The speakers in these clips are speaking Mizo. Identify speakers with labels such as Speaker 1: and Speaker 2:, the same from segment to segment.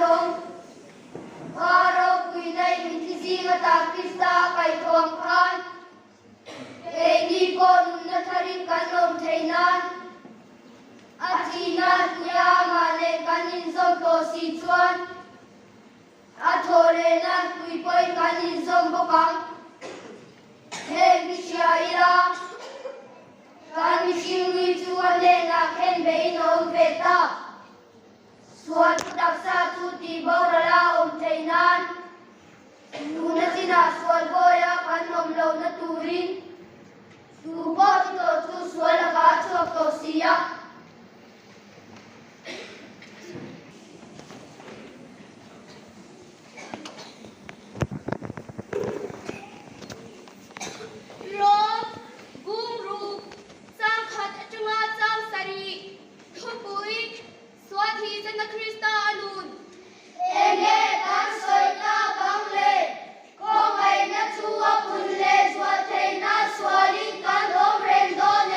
Speaker 1: lawm. Pa ropuina in mithi zing ata Krista a kaihthawh ang khan keini pawh nunna tharin kan awm theih nan a thihna hnuaia amah leh kan inzawm tawh si chuan A thawh lehna tui pawhin kan inzawm bawk ang. Heng hi hria ila, kan mihring nui chu a hnenah khen beiin a awm ve ta. Sual thu taksa chu tih boral a awm theih nan, tuna chinah sual bawia kan awm lohna turin tu pawh thi tawh chu sual lakah a chhuak tawh si a.
Speaker 2: Rom, Bungruk, Changkhat atanga chang sarih, Thupui, Suathi Chana Krista a nun.
Speaker 1: Enge kan sawi tak ang le? Khawngaihna chu a pun leh zual theihna sualin kan awm reng dawn em?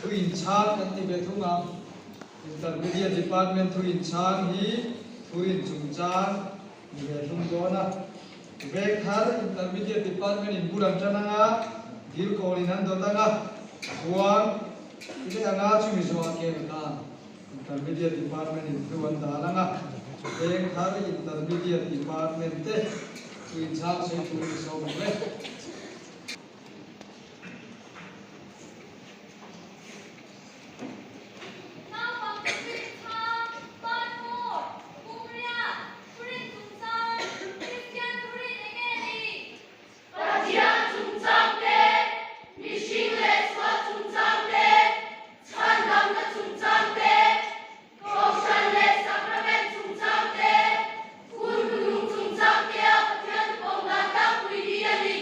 Speaker 3: Thu inchhang kan ti ve thung ang. Intermediate Department thu inchhang hi thu inchungchang ni ve thung dawn a. Vek thar Intermediate Department in bul an tan ang a, dil kawlin an dawt ang a, khuan i leh ang a, chumi zawhah kel dan Intermediate Department in thu an dan ang a, veng thar Intermediate Department te thu inchhang sawi turin i sawm ang le.
Speaker 2: Naupang Thurin kha Part 4, Pumriat, Thurin chungchang, Kristian Thurin eng nge ni?
Speaker 4: Pathian chungchang te, mihring leh sual chungchang te, chhandamna chungchang te, kohhran leh sacrament chungchang te, hun hnuhnung chungchang tea Pathian thupawm dan tlangpui hi a ni.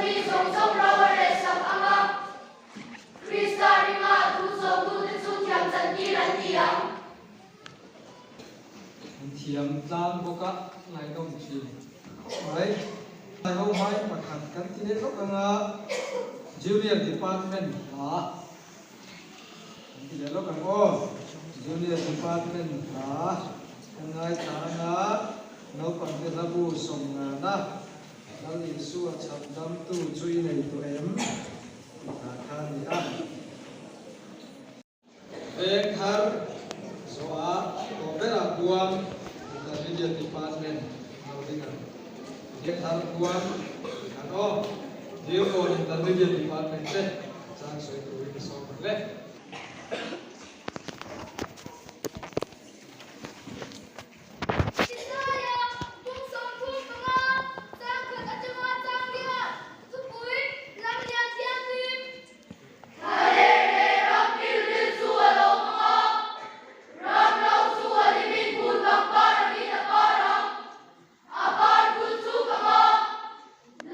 Speaker 4: mi zawng zawng ro a relsak ang a, Krista ringa a thu zawmtute chu thiam chantir an ni ang.
Speaker 3: An thiam tlang bawk a, ngaihnawm thin khawp mai. Ho hmai pakhat kan ti leh lawk ang a, Junior Department hla kan ti leh lawk ang aw. Junior Department hla kan ngaithla ang a, naupangte hla bu sawmngana Lal Isua chhandamtu chu i nei tawh em? tih hla kha a ni a. Veng thar zawhah tawh berah khuan Intermediate Department lo ding ang. Veng thar khuan an aw. Dilkawn Intermediate Department te chang sawi turin i sawm ang le.
Speaker 2: Isaiah bung 35, chang khat atanga chang lian, thupui, lamlian thianghlim.
Speaker 4: Thla leh ram pilril chu a lo hmang a, ram ro chu a limin hmun pangpar angin a par a, a par phun chu ka hma,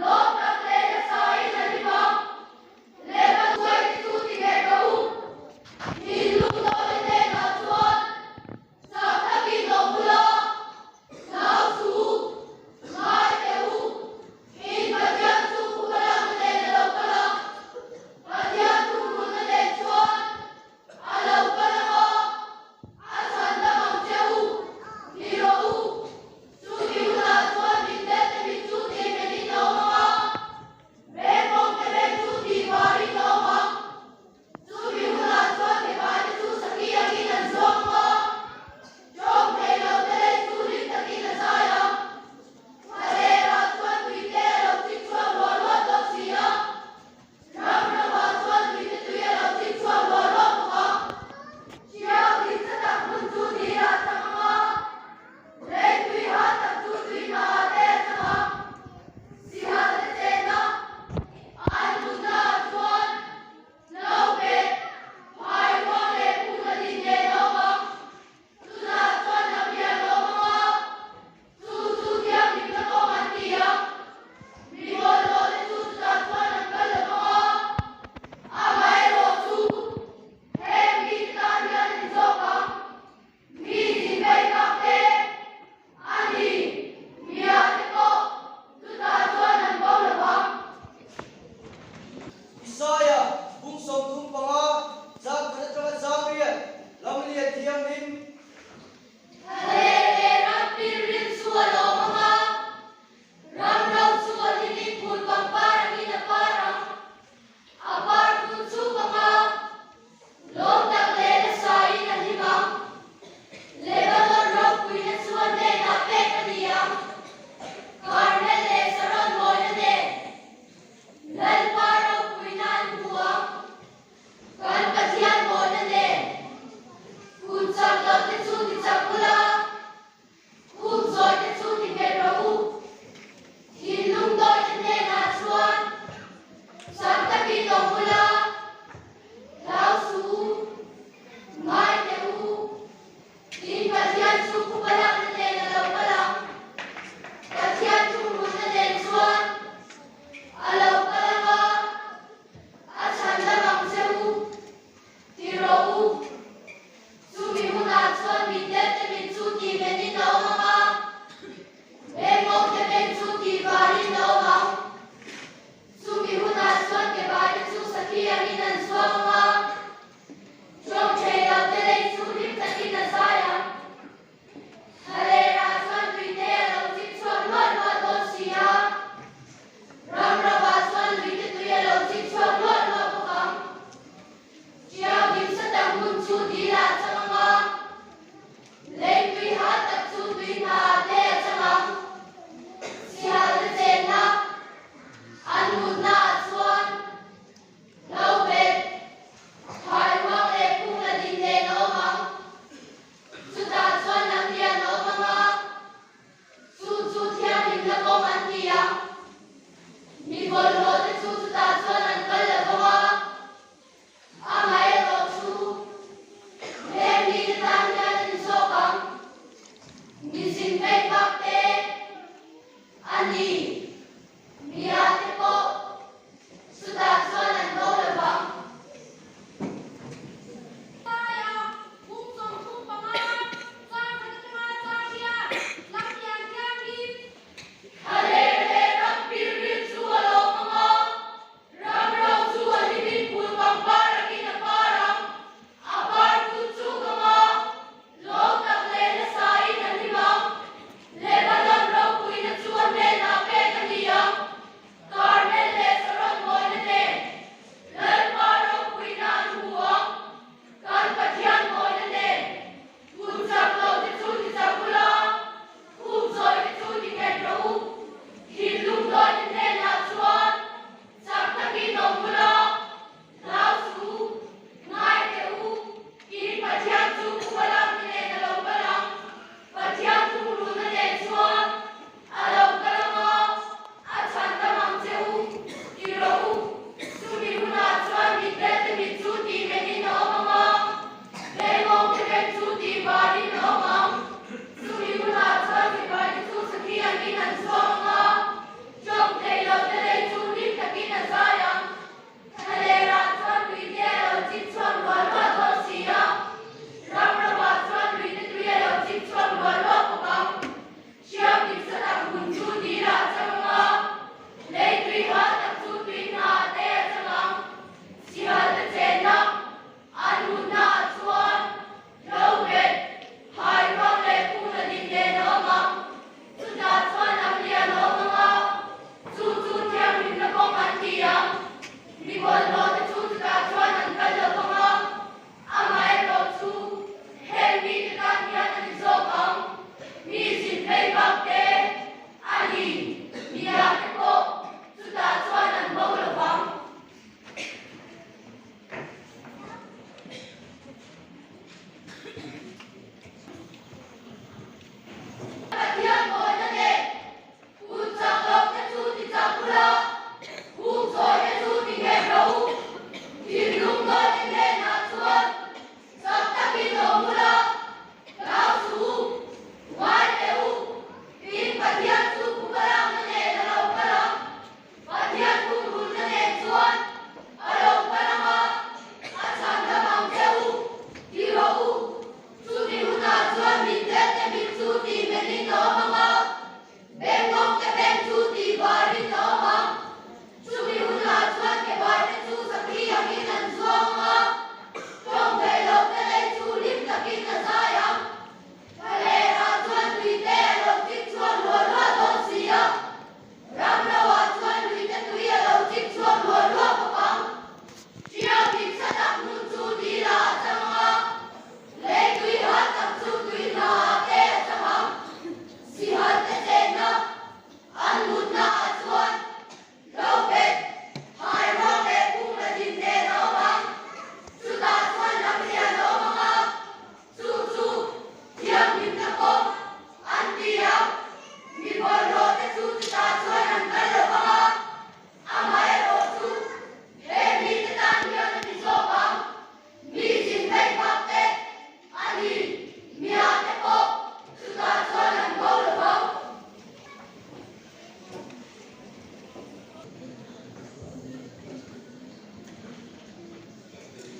Speaker 4: lawm tak leh nasa in a lim a, lehkha tuai te chu ti nghet rawh u.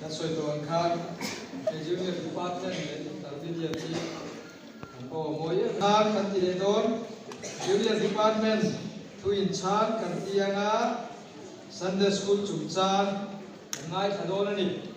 Speaker 3: Kan sawi tawh ang khan he Junior Department leh Intermediate hi an aw mawi em a kan ti leh dawn. Junior Department thu inchhang kan ti anga Sunday School chungchang kan ngaithla dawn a ni.